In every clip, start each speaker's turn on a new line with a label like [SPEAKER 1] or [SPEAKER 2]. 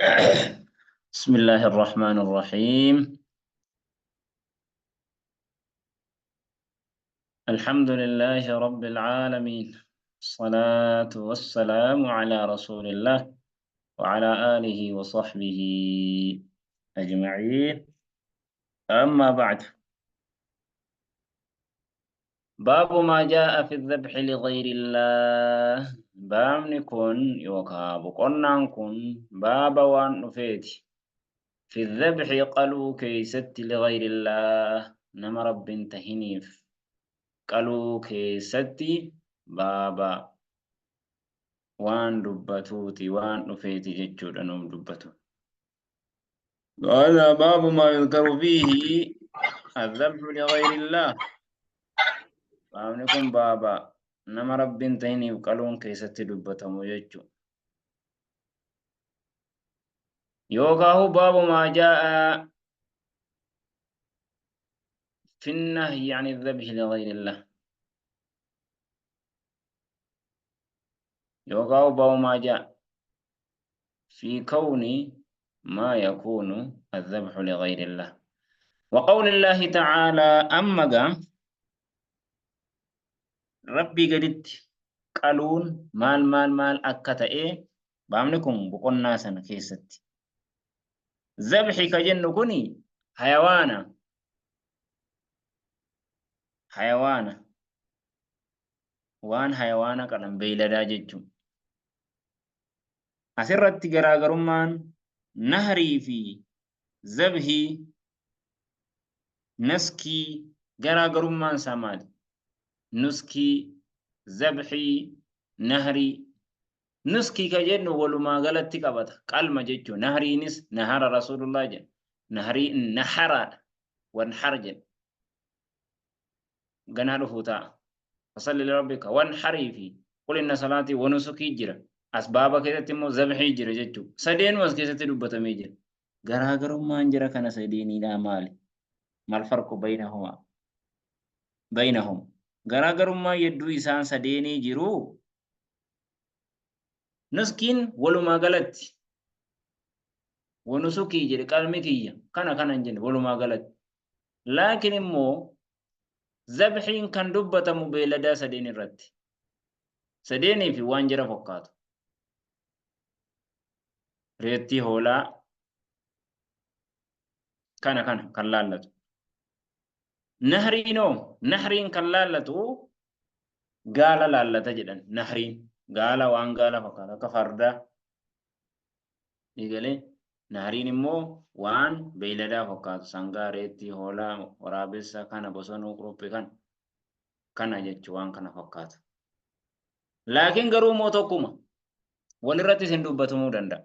[SPEAKER 1] بسم الله الرحمن الرحيم. الحمد لله رب العالمين، الصلاة والسلام على رسول الله وعلى آله وصحبه أجمعين. أما بعد، باب ما جاء في الذبح لغير الله. Baabni kun yookaan boqonnaan kun baaba waan dhufeeti. في الذبح qaluu keessatti، لغير الله nama Rabbiin tahiniif qaluu keessatti baaba waan dubbatuuti, waan dhufeeti jechuudha nuuf dubbatu. هذا باب ما يذكر فيه الذبح لغير الله. Baabni kun baaba nama Rabbiin tahiniif qaluun keessatti dubbatamu jechuudha. Yookaan باب ما جاء في النهي عن الذبح لغير الله. Yookaan باب ما جاء في كون ما يكون الذبح لغير الله وقول الله تعالى. Amma gaa Rabbii gaditti qaluun maal maal maal akka ta'e baabni kun boqonnaa sana keessatti. Zabxi ka jennu kuni hayawaana. Hayawaana. Waan hayawaana qalan, beeyladaa jechuudha. Asirratti garaagarummaan nahrii fi zabhii, naskii, garaagarummaan isaa maali? Nuskii, zabhii, nahrii. Nuskii ka jennu walumaa galatti qabata. Qalma jechuun nahriinis nahara Rasuulullah jedha. Nahrii naharaadha. Wanhar jedha. Ganaa dhufuu ta'a. فصل لربك وانحر fi قل إن صلاتي ونسكي jira. Asbaaba keessatti immoo zabhii jira jechuudha. Sadeenuu as keessatti dubbatamee jira. Garaagarummaan jira kana sadeeniidhaa maali? ما الفرق بينهما؟ بينهم. Garaagarummaan yedduu isaan sadeenii jiru, nuskiin walumaa galatti ونسكي jedhe, qalmi kiyya kana kana hin jenne, walumaa galatti. Laakiin immoo zabxiin kan dubbatamu beeyladaa sadeen irratti. Sadeenii fi waan jira fakkaatu. Reettii, hoolaa kana kana kan laallatu. Nahriinoo, nahriin kan laallatu gaala laallata jedhan. Nahriin gaala, waan gaala fakkaatu akka fardaa. Ni galee. Nahriin immoo waan beeyladaa fakkaatu, sangaa, reettii, hoolaa, waraabessa kana, bosonuu, quruphii kana kana jechuu, waan kana fakkaatu. Laakiin garuu immoo tokkuma walirratti isin dubbatamuu danda'a.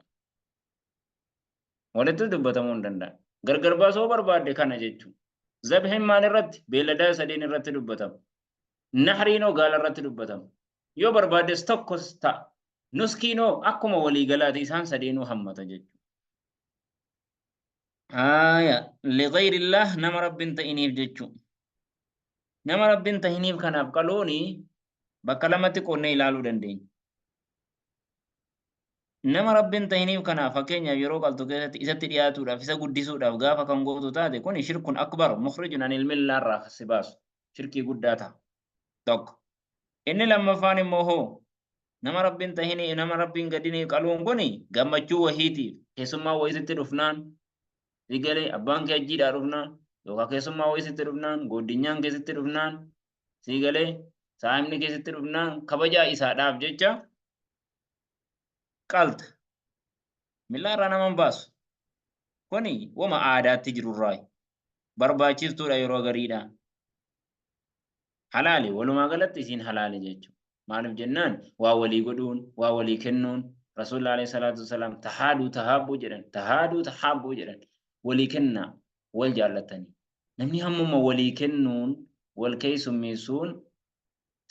[SPEAKER 1] Walitti dubbatamuu hin danda'a. Gargar baasuu barbaadde kana jechuudha. Zabhiin maal irratti? Beeyladaa sadeen irratti dubbatama. Nahriinoo gaala irratti dubbatama. Yoo barbaaddes tokkos ta'a. Nuskiinoo akkuma waliigalaati, isaan sadeenuu hammata jechuudha. Haaya, لغير الله nama Rabbiin ta'iniif jechuudha. Nama Rabbiin ta'iniif kanaaf qaluuni bakka lamatti qoonnee ilaaluu dandeenya. Nama Rabbiin ta'iniif kanaaf, fakkeenyaaf, yeroo qaltu keessatti isatti dhiyaatuudhaaf, isa guddisuudhaaf gaafa kan gootu taate, kun شرك أكبر مخرج عن الملة irraa si baasu, shirkii guddaa ta'a. Tokko. Inni lammaffaan immoo hoo, nama Rabbiin tahinii, nama Rabbiin gadinii qaluun kun gammachuu wahiitiif, keessummaa wayisitti dhufnaan, galee abbaan kee ajjiidhaa dhufnaan, yookaan keessummaa wayisitti dhufnaan, gooddinyaan keessatti dhufnaan, sii galee, saayimni keessatti dhufnaan, kabajaa isaadhaaf jecha qalta. Millaa irraa nama hin baasu. Kuni wama aadaatti jirurraa barbaachiftuudha yeroo gariidha. Halaali, walumaa galatti isiin halaali jechuudha. Maaliif jennaan, waa walii godhuun, waa walii kennuun, Rasuulli عليه الصلاة والسلام تهادوا تحابوا jedhan, تهادوا تحابوا jedhan, walii kennaa wal jaallatanii. Namni hammuma walii kennuun wal keessummeessuun,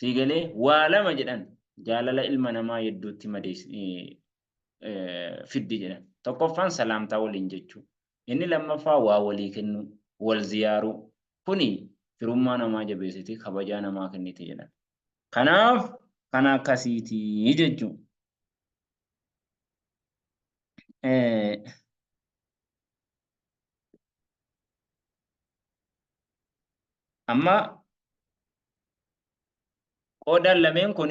[SPEAKER 1] sii galee, waa lama jedhan, jaalala ilma namaa hedduutti fiddi jedhan. Tokkoffaan salaamtaa waliin jechuu. Inni lammaffaa waa walii kennuu, wal ziyaaruu. Kuni firummaa namaa jabeessiti, kabajaa namaa kenniti jedhan. Kanaaf kana akkasiitii jechuudha. Amma qoodaan lameen kun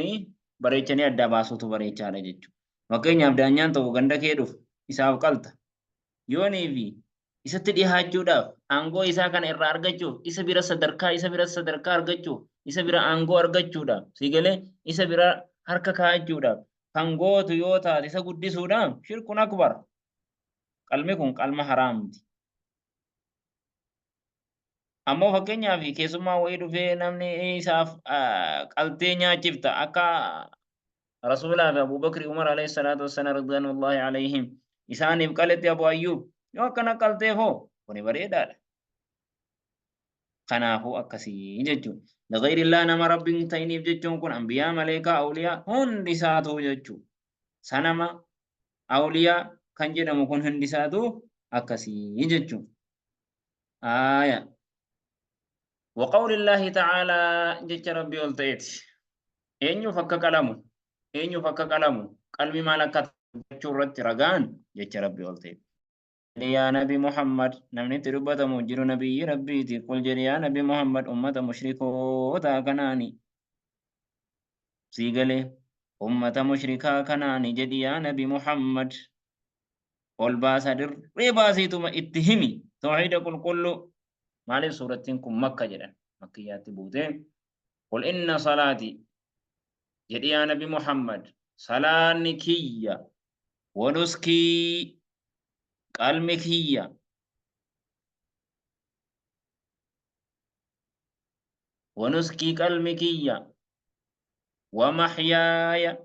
[SPEAKER 1] bareechanii addaa baasuutu bareechaadha jechuudha. Fakkeenyaaf daanyaan tokko ganda kee dhufu isaaf qalta. Yoonii fi isatti dhihaachuudhaaf aangoo isaa kana irraa argachuuf isa bira sadarkaa isa bira sadarkaa argachuuf isa bira aangoo argachuudhaaf sii galee isa bira harka kaa'achuudhaaf kan gootu yoo taate isa guddisuudhaaf shirkun akbar. Qalmi kun qalma haraamti. Ammoo fakkeenyaaf keessummaa wayii dhufee namni isaaf qaltee nyaachifta akka Rasuulaa fi Abuu Bakri Umar alayhi salaatu wassalaam ridwanullahi alayhim isaaniif qaletti Abu Ayyuub yoo akkana qalteef hoo kuni bareedaadha. Kanaafuu akkasii jechuudha. Lighayrillah nama Rabbiin ta'iniif jechuun kun anbiyaa, maleekaa, awliyaa hundi isaatuu jechuudha. Sanama, awliyaa kan jedhamu kun hundi isaatuu akkasii jechuudha. Aaya. Wa qawlillaahi ta'aalaa jecha Rabbii ol ta'eeti. Eenyuuf akka qalamu, eenyuuf akka qalamu, qalmi maal akka dubbachuu irratti ragaan jecha Rabbii ol ta'eeti. Jedhi yaa Nabi Muhammad, namni itti dubbatamu jiru nabiyyi Rabbiiti. Qul jedhi yaa Nabi Muhammad ummata mushrikootaa kanaani. Sii galee ummata mushrikaa kanaani jedhi yaa Nabi Muhammad. Ol baasaa dirree baasiituma itti himi tawhiida qulqulluu. Maaliif suurattiin kun Makka jedhan? Makkiyyaatti buutee. Qul inna salaati jedhi yaa Nabi Muhammad salaanni kiyya wa nuskii qalmi kiyya wa nuskii qalmi kiyya wa mahyaaya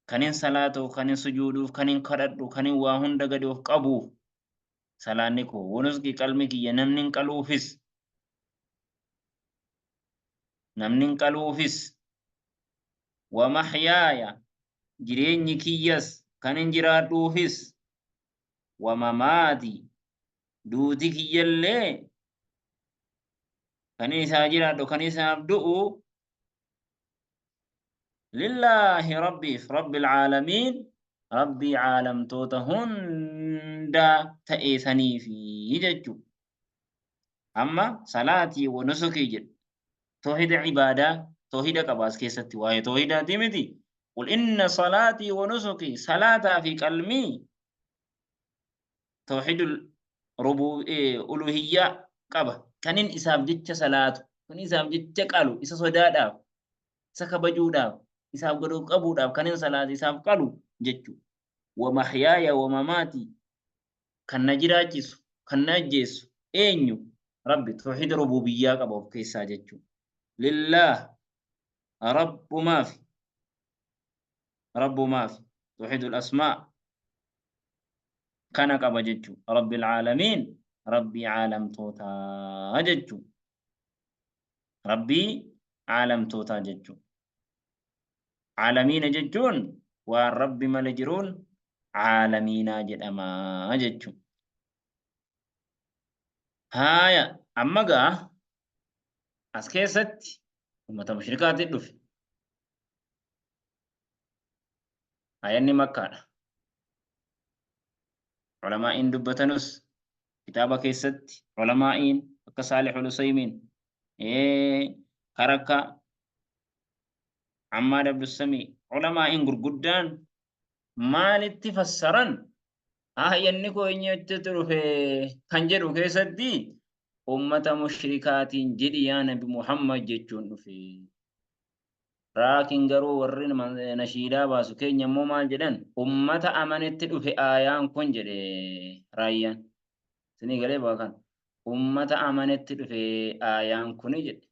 [SPEAKER 1] kanin salaatuuf, kanin sujuuduuf, kanin kadhadhu, kanin waa hunda gadi of qabuuf salaanni koo wanuski qalmi kiyya namni hin qaluufis namni hin qaluufis wa mahyaaya jireenyi kiyyas kanin jiraadhuufis wa mamaati duuti kiyyallee kanin isaa jiraadhu kan isaaf du'u Lillaahi Rabbiif Rabbil caalamiin Rabbii caalamtoota hundaa ta'e saniifi jechu. Amma salaatii wa nusukii jedhe. Toohida ibaadaa toohida qaba as keessatti waa'ee toohidaatii miti. Qul inna salaatii wa nusukii salaataa fi qalmii toohidul uluhiyyaa qaba. Kanin isaaf jecha salaatu, kan isaaf jecha qalu, isa sodaadhaaf, isa kabajuudhaaf, isaaf gad of qabuudhaaf kanin salaatu isaaf qalu jechu. Wa mahyaaya wa mamaati kan na jiraachisu, kan na ajjeessu eenyu? Rabbi toohida rububiyyaa qaba of keessaa jechu. Lillaah Rabbumaafi Rabbumaafi toohidul asmaa kana qaba jechu. Rabbil caalamiin Rabbii caalamtootaa jechu. Rabbii caalamtootaa jechu. Caalamiina jechuun waan Rabbi male jiruun caalamiinaa jedhama jechu. Haaya amma gaa as keessatti ummata mushrikaatti dhufe. Aayanni Makkaadha. Ulamaa'iin dubbatanus kitaaba keessatti ulamaa'iin akka Saalih Usaymiin kara akka Ammaad Abdussamii ulamaa'iin gurguddaan maalitti fassaran aayanni koo eenyutti dhufe kan jedhu keessatti ummata mushrikaatiin jedhi yaa Nabi Muhammad jechuun dhufe. Raakin garuu warri nashiidaa baasu keenya immoo maal jedhan? Ummata amanetti dhufe aayaan kun jedhe raayyaan. Isinii galee bakka kana. Ummata amanetti dhufe aayaan kuni jedhe.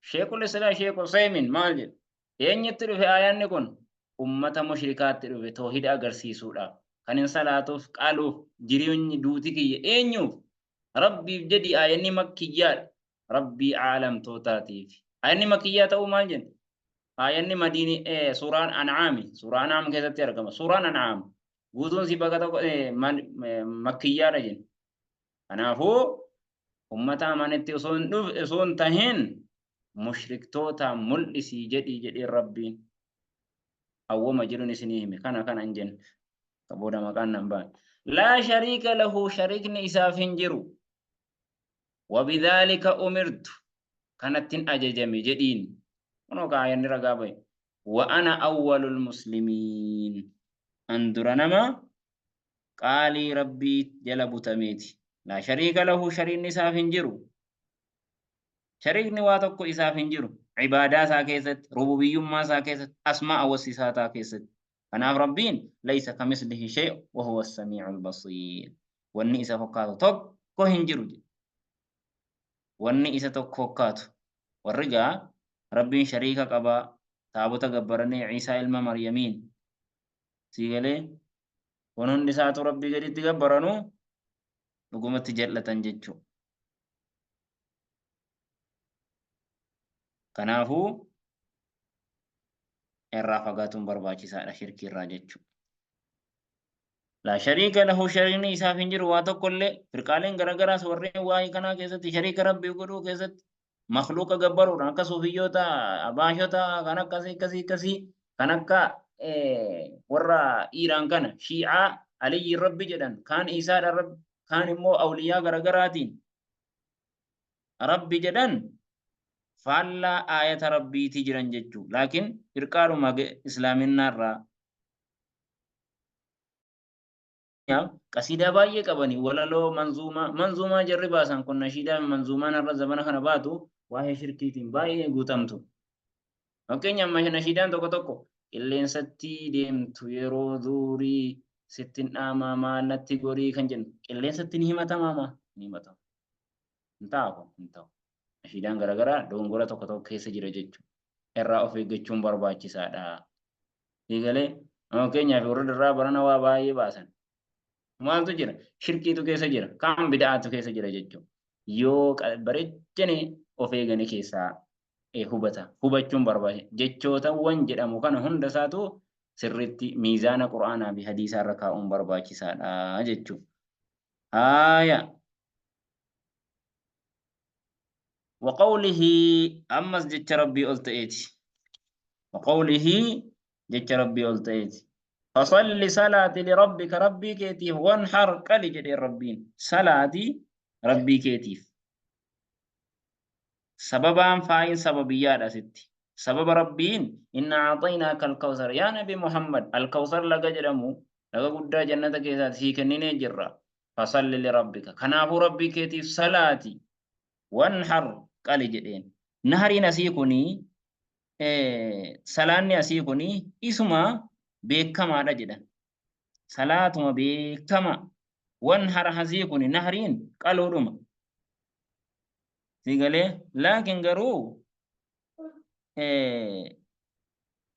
[SPEAKER 1] Sheekul Islaa Sheek Usaymin maal jedhe? Eenyutti dhufe aayaanni kun? Ummata mushrikaatti dhufe toohida agarsiisuudhaaf. Kan hin salaatuuf, qaluuf, jireenyi duuti kiyya eenyuuf? Rabbiif jedhi aayanni makkiyyaadha. Rabbii aalamtootaatiif. Aayanni makiyyaa ta'uu maal jenna? Aayanni madiini suuraan An'aami. Suuraa An'aam keessatti argama. Suuraan An'aam guutuun si bakka tokko makiyyaadha jenna. Kanaafuu ummata amanetti osoo hin dhuf osoo hin tahin mushriktootaan mul'isii jedhii jedheen Rabbiin. Awwama jedhuun isinii hime. Kana kana hin jenne. Ka booda maqaan nan baane. Laa shariika lahu shariikni isaaf hin jiru. Wabidhaalika umirtu kanattin ajajame jedhiin. Kunoo ka aayanni ragaa bahe. Wa ana awwalul muslimiin. An dura nama qaalii Rabbii jala butameeti. Laa shariika lahu shariikni isaaf hin jiru. Shariikni waa tokko isaaf hin jiru. Ibaadaa isaa keessatti, rububiyyummaa isaa keessatti, asmaa'a wa sifaataa keessatti. Kanaaf Rabbiin laysa kamislihi shay wa huwa as-samii'ul basiir. Wanni isa fakkaatu tokko hin jiru jedhe. Wanni isa tokko fakkaatu. Warri gaa Rabbiin shariika qabaa taabota gabbaranii Iisaa ilma Maryamiin sii galee kun hundi isaatu Rabbii gaditti gabbaranuu dhugumatti jal'atan jechuudha. Kanaafuu irraa fagaatuun barbaachisaadha shirkii irraa jechuudha. Laa shariika lahu shariikni isaaf hin jiru waa tokko illee firqaaleen garagaraas warreen waa'ee kanaa keessatti shariika rabbii godhuu keessatti makluuqa gabbaruudhaan akka suufiyyoota abaashota kan akkasii akkasii akkasii kan akka warra Iiraan kana shii'aa aliyyiin rabbi jedhan kaan Iisaadha rabbi kaan immoo awliyaa garagaraatiin rabbi jedhan faallaa aayata rabbiitii jiran jechuu laakiin firqaadhuma islaaminaa irraa qasiidaa baay'ee qabanii walaloo manzuumaa manzuumaa jarri baasan kun nashiidaa fi manzuumaan har'a zamana kana baatu waa'ee shirkiitiin baay'ee guutamtu. Fakkeenyaaf nashiidaan tokko tokko qilleensatti deemtu yeroo zuurii sittin dhaamaa maal natti gorii kan jennu qilleensatti ni himatamaa maa ni himatama. Hin ta'a kun hin ta'u. Nashiidaan garaagaraa dogongora tokko tokko keessa jira jechuudha. Irraa of eeggachuun barbaachisaadha. Eegalee fakkeenyaaf warra irraa barana waa baay'ee baasan. Maaltu jira? Shirkiitu keessa jira. Kaan bida'aatu keessa jira jechuudha. Yoo bareechanii of eeganii keessaa hubata. Hubachuun barbaachisa. Jechootawwan jedhamu kana hunda isaatu sirriitti miizaana Qur'aanaa fi hadiisaa irra kaa'uun barbaachisaadha jechuudha. Haaya. Waqawlihi ammas jecha Rabbii ol ta'eeti. Waqawlihi jecha Rabbii ol ta'eeti. Fasalli salaati lirabbika Rabbii keetiif wanhar qali jedheen Rabbiin. Salaati Rabbii keetiif. Sababaan faayin sababiyyaadha asitti. Sababa Rabbiin inna a'xaynaaka al-kawsar yaa Nabi Muhammad al-kawsar laga jedhamu laga guddaa jannata keessaati sii kenninee jirra. Fasalli lirabbika kanaafuu Rabbii keetiif salaati wanhar qali jedheen. Nahariin asii kuni salaanni asii kuni isuma beekamaadha jedhan. Salaatuma beekama wanhar asii kuni nahariin qaluudhuma. Si galee laakiin garuu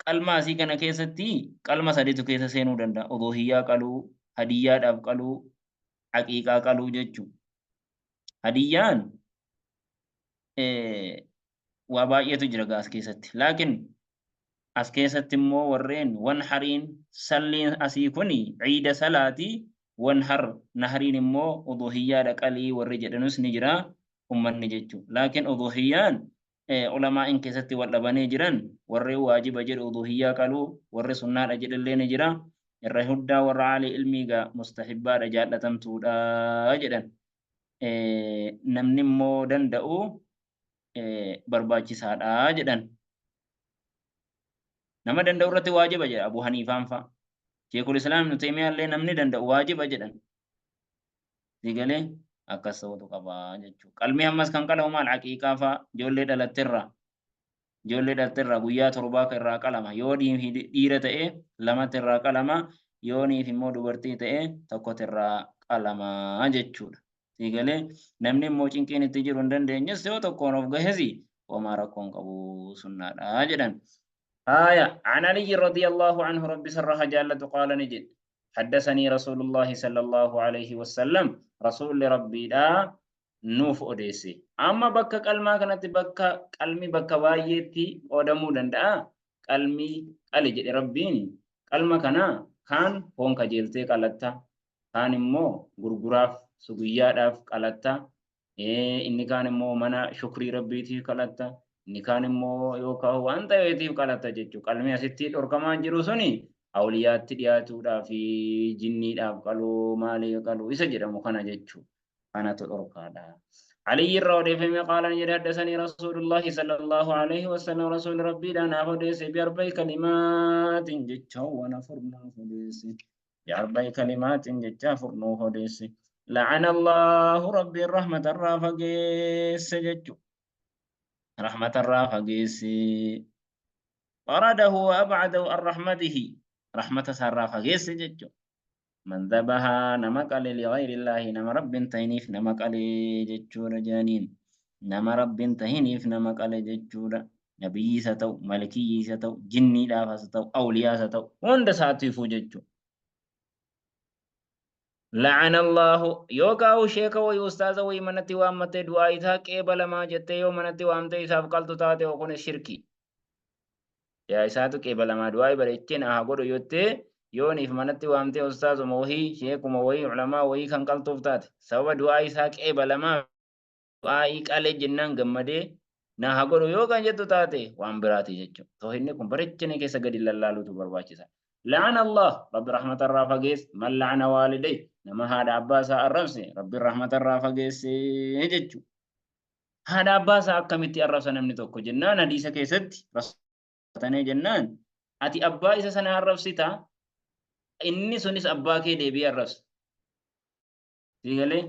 [SPEAKER 1] qalma asii kana keessatti qalma sadiitu keessa seenuu danda'a. Udhuhiyyaa qaluu, hadiyyaadhaaf qaluu, aqiiqaa qaluu jechuudha. Hadiyyaan waa baay'eetu jira gaa as keessatti. Laakiin as keessatti immoo warreen wanhariin salliin asii kuni ciida salaati wanhar nahariin immoo udhuhiyyaadha qalii warri jedhanus ni jira ummanni jechuudha. Laakiin udhuhiyyaan ulamaa'in keessatti wal dhabanii jiran warri waajiba jedhu udhuhiyyaa qaluu warri sunnaadha jedhallee ni jira. Irra huddaa warra aalii ilmii gaa mustahibbaadha jaallatamtuudha jedhan. Namni immoo danda'u barbaachisaadha jedhan. Nama danda'u irratti waajiba jedha Abu Haniifaan fa'a. Sheekul Islaam Ibnu Taymiyaa illee namni danda'u waajiba jedhan. Sigalee akkas ta'utu qaba jechuudha. Qalmii ammas kan qalamu maal aqiiqaa fa'a ijoollee dhalatterraa. Ijoollee dhalatterraa guyyaa torbaa irraa qalama. Yoo dhiira ta'e lamatti irraa qalama. Yoo niif immoo dubartii ta'e tokkotti irraa qalama jechuudha. Sii galee namni immoo cinqiin itti jiru hin dandeenyes yoo tokkoon of gahesi homaa rakkoon qabu sunnaadha jedhan. Haaya an Aliyyi radiyallahu anhu rabbi sarraha jaallatu qaala ni jedhe. Haddasanii Rasuulullahi sallallahu alayhi wasallam rasuulli rabbiidha nuuf odeesse. Amma bakka qalmaa kanatti bakka qalmi bakka baay'eetti qoodamuu danda'a. Qalmi qali jedhe rabbiin qalma kana kaan foon kajeeltee qalatta kaan immoo gurguraaf suguyyaadhaaf qalatta inni kaan immoo mana shukrii rabbiitiif qalatta Inni kaan immoo yookaan waan ta'eetiif qalata jechuudha. Qalmi asitti dhorkamaan jiru suni awliyaatti dhiyaatuudhaa fi jinniidhaaf qaluu maalii qaluu isa jedhamu kana jechuudha. Kanatu dhorkaadha. Aliyyi irraa odeeffame qaala ni jedhe haddasanii Rasuulullaahi sallallahu alaihi wasallam Rasuulli Rabbiidhaa naaf odeesse bi arba'i kalimaatiin jechaawwan afur naaf odeesse. Bi arba'i kalimaatiin jecha afur nuuf odeesse. La'ana Allaahu Rabbiin rahmatarraa fageesse jechuudha. Rahmatarraa fageesse. Xaradahu wa ab'adahu an rahmatihi. Rahmata isaarraa fageesse jechuudha. Man dhabaha nama qale li ghayrillaahi nama Rabbi hin tahiniif nama qale jechuudha jedhaniin. Nama Rabbi hin tahiniif nama qale jechuudha. Nabiyyiis haa ta'u, malikiyyiis haa ta'u, jinniidhaafas haa ta'u, awliyaas haa ta'u, hunda isaatiifuu jechuudha. La'ana Allaahu yookaan sheeka wayii ustaaza wayii manatti waammattee du'aa isaa qeebalamaa jettee yoo manatti waamtee isaaf qaltu taate kunis shirkii. Yaa isaatu qeebalamaa du'aa bareechee naa haa godhu jettee yooniif manatti waamtee ustaazuma wahii sheekuma wahii ulamaa wahii kan qaltuuf taate sababa du'aa isaa qeebalamaa du'aa'ii qalee jennaan gammadee naa haa godhu yoo kan jettu taate waan biraati jechuudha. Toohinni kun bareechanii keessa gadi lallaaluutu barbaachisa. La'ana Allah Rabbi rahmatarraa fageesse man la'ana waalidee nama haadha abbaa isaa arrabse Rabbi rahmatarraa fageesse jechuudha. Haadha abbaa isaa akkamitti arrabsa namni tokko jennaan hadiisa keessatti rasuulli jennaan ati abbaa isa sana arrabsita inni sunis abbaa kee deebi'ee arrabsa. Sii galee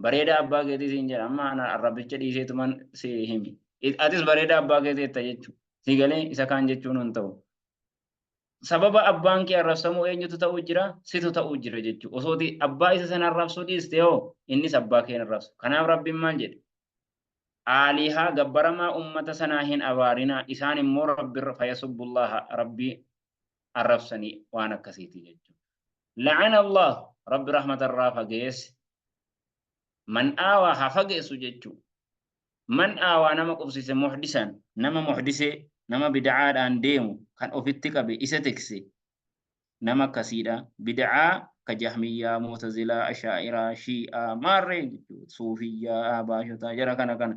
[SPEAKER 1] bareedaa abbaa keetii siin jedha amma ana arrabicha dhiiseetuman si himi. Atis bareedaa abbaa keetii jetta jechuudha. Sii galee isa kaan jechuun hin ta'u. Sababa abbaan kee arrabsamuu eenyutu ta'uu jira? Situ ta'uu jira jechuudha. Osooti abbaa isa sana arrabsuu dhiiste hoo innis abbaa kee hin arrabsu. Kanaaf Rabbiin maal jedhe? Aalihaa gabbaramaa ummata sanaa hin abaarinaa isaan immoo Rabbirra fayasubbullaha Rabbii arrabsanii waan akkasiiti jechuudha. La'ana Allah Rabbi rahmatarraa fageesse. Man aawaa haa fageessu jechuudha. Man aawaa nama qubsiise muhdisan nama muhdisee nama bid'aadhaan deemu kan ofitti qabe isa tikse nama akkasiidha. Bid'aa ka jahmiyyaa, mu'tazilaa, ashaa'iraa, shii'aa, maarree jechuudha. Suufiyyaa, ahbaashotaa jara kana kana.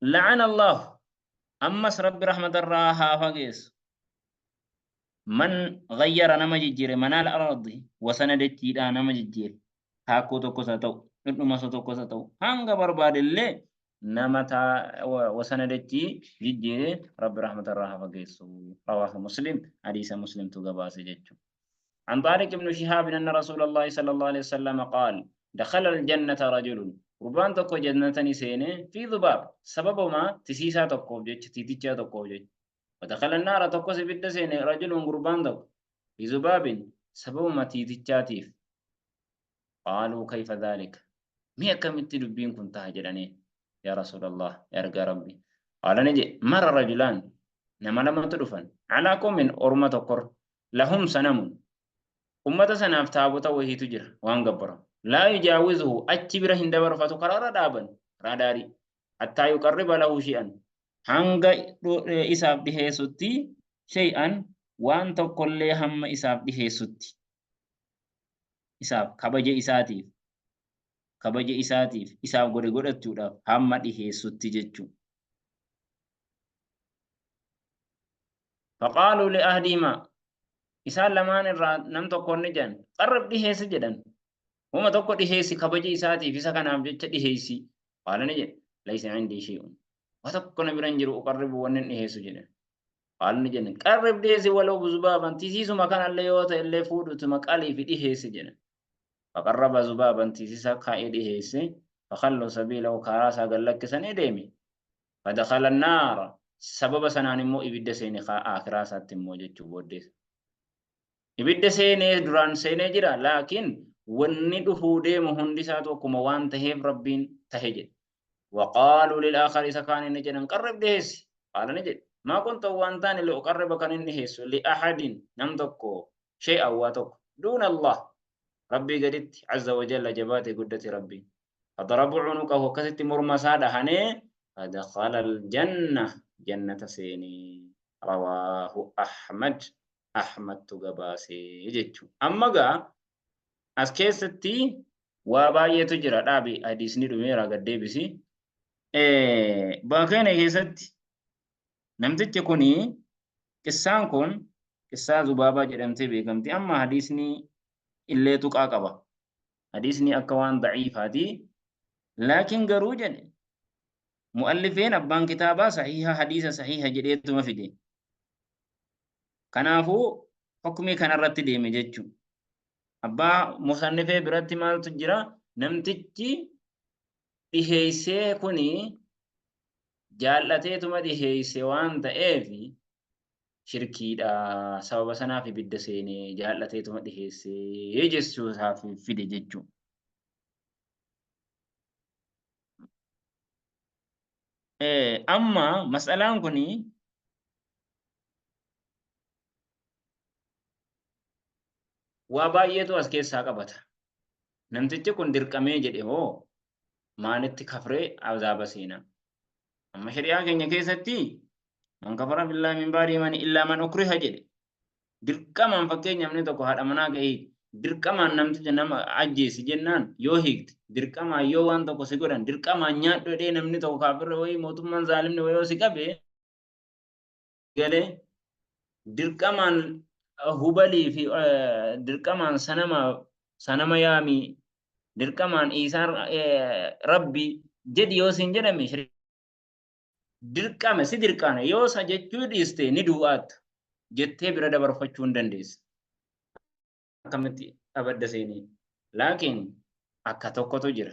[SPEAKER 1] La'ana Allah ammas Rabbi rahmatarraa haa fageessu. Man ghayyara nama jijjiire manaal ardi wasana dachiidhaa nama jijjiire taakkuu tokkos haa ta'u dhundhuma tokkos haa ta'u hanga barbaade illee nama wasana dachii jijjiire Rabbi rahmatarraa haa fageessu. Rawaahu Muslim hadiisa Muslimtu gabaase jechuudha. عن طارق بن شهاب أن رسول الله صلى الله عليه وسلم قال دخل الجنة رجل قربان تكو جنة سينه في ذباب سبب ما تسيسا تكو جيتش تيتيچا تكو جيتش ودخل النار tokkos ibidda seene rajulun gurbaan tokko bizubaabin sababuma tiitichaatiif qaaluu kayfa dhaalika mee akkamitti dubbiin kun taha jedhanii yaa rasuulallah yaa ergaa rabbi qaala ni jedhe mara rajulaan nama lamatu dhufan alaa qawmin orma tokkorra lahum sanamun ummata sanaaf taabota wahiitu jira waan gabbaramu laa yujaawizuhu achi bira hin dabarfatu karaarra dhaaban karaa daarii hattaa yuqarriba lahu shi'an hanga isaaf dhiheessutti shay'an waan tokkollee hamma isaaf dhiheessutti isaaf kabaja isaatiif kabaja isaatiif isaaf godhe godhachuudhaaf hamma dhiheessutti jechuudha. Faqaaluu li ahdihimaa isaan lamaan irraa nam tokkoon ni jedhan qarrab dhiheessi jedhan Homa tokko dhiheessi kabaja isaatiif isa kanaaf jecha dhiheessi. Qaala ni jedhe laysa indii shay'un. Waa tokko na bira hin jiru uqarribu wanni hin dhiheessu jedhe. Qaala ni jedhe qarrib dhiheessi walau zubaaban tisiisuma kanallee yoo ta'e illee fuudhutuma qalii fi dhiheessi jedhe. Faqarraba zubaaban tiisisa kaa'ee dhiheesse. Fakhallu sabiilahu karaa isaa gad lakkisanii deeme. Fadakhala naara sababa sanaan immoo ibidda seene aakiraa isaatti immoo jechuu booddee. Ibidda seenee duraan seenee jira laakiin wanni dhufuu deemu hundi isaatu akkuma waan taheef Rabbiin tahe jedhe. Waqaaluu lilaakhar isa kaaniin ni jedhan qarrib dhiheessi. Qaala ni jedhe. Maa kuntu waan taane li uqarriba kan hin dhiheessu li ahadin nam tokko shay'an waa tokko duuna Allah Rabbii gaditti azza wa jalla jabaate guddate Rabbiin. Fadarabuu cunuqahu akkasitti morma isaa dhahanee fadakhala aljanna jannata seenee rawaahu Ahmad Ahmadtu gabaase jechuudha. Amma gaa as keessatti waa baay'eetu jira dhaabi hadiisni dhumeera gad deebisi. Baakena keessatti namtichi kuni qissaan kun qissaa Zubaabaa jedhamtee beekamti. Amma hadiisni illee tuqaa qaba. Hadiisni akka waan da'iifaati. Laakiin garuu jedhe mu'allifeen abbaan kitaabaa sahiha hadiisa sahiha jedheetuma fide. Kanaafuu hukmii kanarratti deeme jechuudha. Abbaa musannifee biratti maaltu jira? Namtichi dhiheessee kuni jaallateetuma dhiheesse waan ta'eef shirkiidha. Sababa sanaaf ibidda seenee jaallateetuma dhiheessee jechuusaaf fide jechuudha. Amma mas'alaan kuni waa baay'eetu as keessaa qabata. Namtichi kun dirqamee jedhe hoo maalitti kafree azaaba seena? Amma shari'aa keenya keessatti man kafara billaahi min ba'di imani illaa man ukriha jedhe. Dirqamaan fakkeenya namni tokko haadha manaa gahii dirqamaan namticha nama ajjeesi jennaan yoo hiikte dirqamaan yoo waan tokko si godhan dirqamaan nyaadhu jedhee namni tokko kaafirra wayii mootummaan zaalimni wayii yoo si qabe galee dirqamaan hubalii fi dirqamaan sanama sanama yaamii dirqamaan Iisaan rabbi jedhi yoo siin jedhame dirqame si dirqaana yoo isa jechuu dhiiste ni du'aatta jettee bira dabarfachuu hin dandeessa. Akkamitti abadda seenii? Laakiin akka tokkotu jira.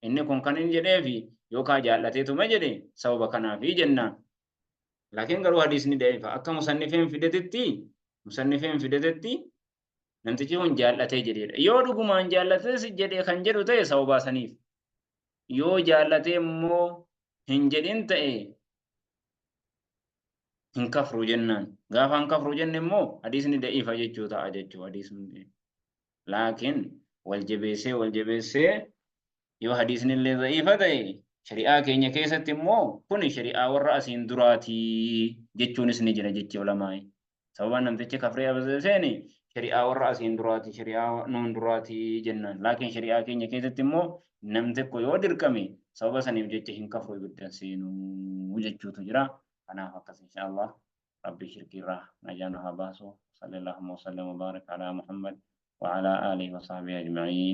[SPEAKER 1] Inni kun kan inni jedheefi yookaan jaallateetuma jedhe sababa kanaafi jennaan. Laakiin garuu hadiisni da'iifa. Akka musannifeen fidetetti musannifeen fidetetti namtichi kun jaallatee jedheedha. Yoo dhugumaan jaallatees jedhe kan jedhu ta'e sababaa saniif. Yoo jaallatee immoo hin jedhin ta'e hin kafru jennaan. Gaafa hin kafru jenne immoo hadiisni da'iifa jechuu ta'a jechuu hadiisni. Laakiin wal jabeessee wal jabeessee yoo hadiisni illee da'iifa ta'e shari'aa keenya keessatti immoo kuni shari'aa warra asiin duraati jechuunis ni jira jechi ulamaa'i. Sababaan namtichi kafree abasee seene shari'aa warra asiin duraati shari'aa nuun duraati jennaan. Laakiin shari'aa keenya keessatti immoo nam tokko yoo dirqame sababa saniif jecha hin kafru ibidda seenuu jechuutu jira. Kanaaf akkas insha Allah Rabbi shirkii irraa najaa nu haa baasu. Sallallahu wa sallam wa barik ala Muhammad wa ala alihi wa sahbihi ajma'iin.